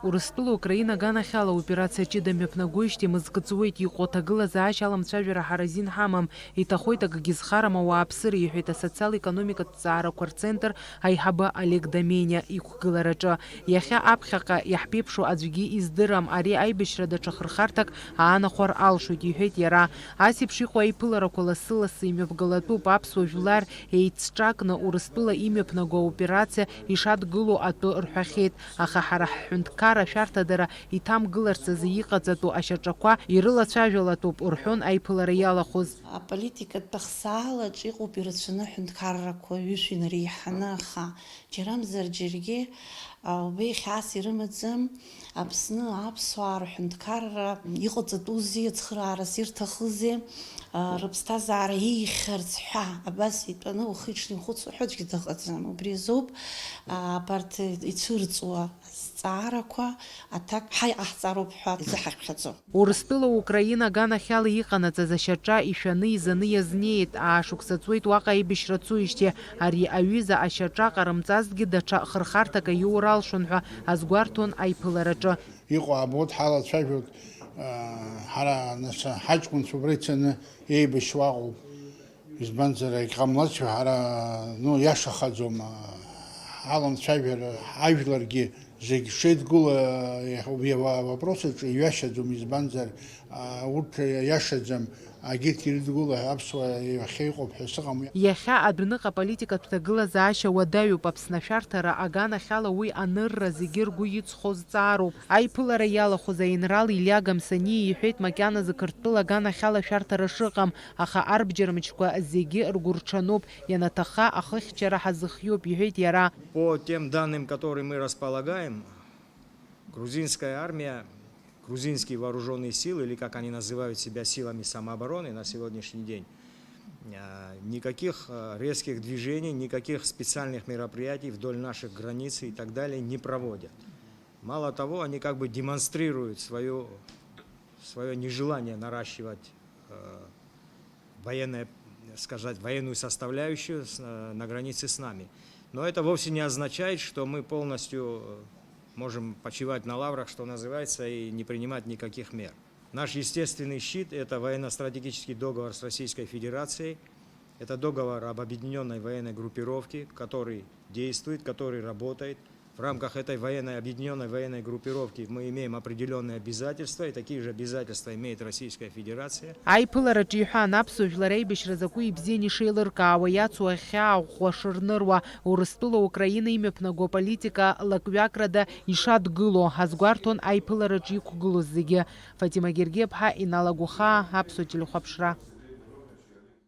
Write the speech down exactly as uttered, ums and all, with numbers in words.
Урыстәыла Украина аганахьала аоперациа ҷыда мҩаԥнагоижьҭеи мызкы ҵуеит, иҟоу аҭагылазаашьа аламцәажәара ҳаразин ҳамам, иҭахоит акгьы зхарам ауааԥсыра, иҳәеит асоциал-економикатә ҵаарақәа рцентр аиҳабы Олег Домениа иқәгылараҿы. Иахьа аԥхьаҟа иаҳԥеиԥшу аӡәгьы издырам, ари аибашьра даҽа хырхарҭак аанахәар алшоит, иҳәеит иара. Ас еиԥш иҟоу аиԥыларақәа лассы-лассы имҩаԥгалатәуп, аԥсуа жәлар еицҿакны Урыстәыла имҩаԥнаго аоперациа ишадгылоу атәы рҳәахьеит, аха ҳара ҳҳәынҭқарра ашәарҭадара иҭамгыларц азы иҟаҵатәу ашьаҿақәа ирылацәажәалатәуп, рҳәон аиԥылара иалахәыз. Аполитикатә ахсаалаҿ иҟоуп ирацәаны аҳәынҭқаррақәа ҩышә инареиҳаны, аха џьарамзар џьаргьы, а, убеи хьаас ирымаӡам. Аԥсны аԥсуаа рҳәынҭқарра иҟаҵатәузеи, ацхыраарас ирҭахызеи, а, рыԥсҭазаара еиӷьхарц ҳәа абас итәаны ухы-иҽны ихәыцуа ҳәа аӡәгьы дыҟаӡам. Убри азоуп, а, абарҭ ицәырҵуа азҵаарақәа аҭак ҳаиҟаҳҵароуп ҳәа изыҳахьхьаӡом. Урыстәыла Украина аганахьала иҟанаҵаз ашьаҿа ишәаны изаны иазнеит, аашықәса ҵуеит уаҟа аибашьра цуижьҭеи, ари аҩыза ашьаҿа ҟарымҵазҭгьы даҽа хырхарҭак аиур алшон ҳәа азгәарҭон аиԥылараҿы. Иҟоу аабоит, ҳалацәажәоит, аа, ҳара, нас, ҳаҷкәынцәа убра ицаны еибашьуа аҟоуп. Избанзар, егьҟамлацшәа ҳара, ну, иашахаӡом, ҳаламцәажәар, ҳажәларгьы зегь шеидгыла, иахьа убри ава-, авопросаҿы иҩашьаӡом, избанзар, а, урҭ иашаӡам, агьырҭ ирыдгыла аԥсуаа иахьа иҟоуп ҳәа сыҟам. Иахьа адәныҟа аполитикатә ҭагылазаашьа уадаҩуп, Аԥсны ашәарҭара аганахьала уи анырра зегьы ргәы иҵхо зҵаароуп. Аиԥылара иалахәыз аинрал Илиа Гамсаниа иҳәеит, макьаназы Қырҭтәыла аганахьала ашәарҭара шыҟам, аха арбџьар мчқәа зегьы ргәырҽануп, ианаҭахха ахыхьчара ҳазыхиоуп, иҳәеит иара. По тем данным, которые мы располагаем, грузинская армия, грузинские вооружённые силы, или как они называют себя, силами самообороны на сегодняшний день, э, никаких, э, резких движений, никаких специальных мероприятий вдоль наших границ и так далее не проводят. Мало того, они как бы демонстрируют своё, своё нежелание наращивать, э, военное, сказать, военную составляющую с-, э, на границе с нами. Но это вовсе не означает, что мы полностью, э, можем почивать на лаврах, что называется, и не принимать никаких мер. Наш естественный щит — это военно-стратегический договор с Российской Федерацией. Это договор об объединённой военной группировке, который действует, который работает. В рамках этой военной, объединённой военной группировки мы имеем определённые обязательства, и такие же обязательства имеет Российская Федерация. Аиԥылараҿы иҳәан, аԥсуа жәлар аибашьра закәу ибзианы ишеилыркаауа, иацу ахьаа ӷәӷәа шырныруа, Урыстәыла Украина имҩаԥнаго аполитика лакҩакрада ишадгыло азгәарҭон аиԥылараҿы иқәгылоз зегьы. Фатима Гергиаԥҳа, Инал Агәахаа, Аԥсуа телехәаԥшра.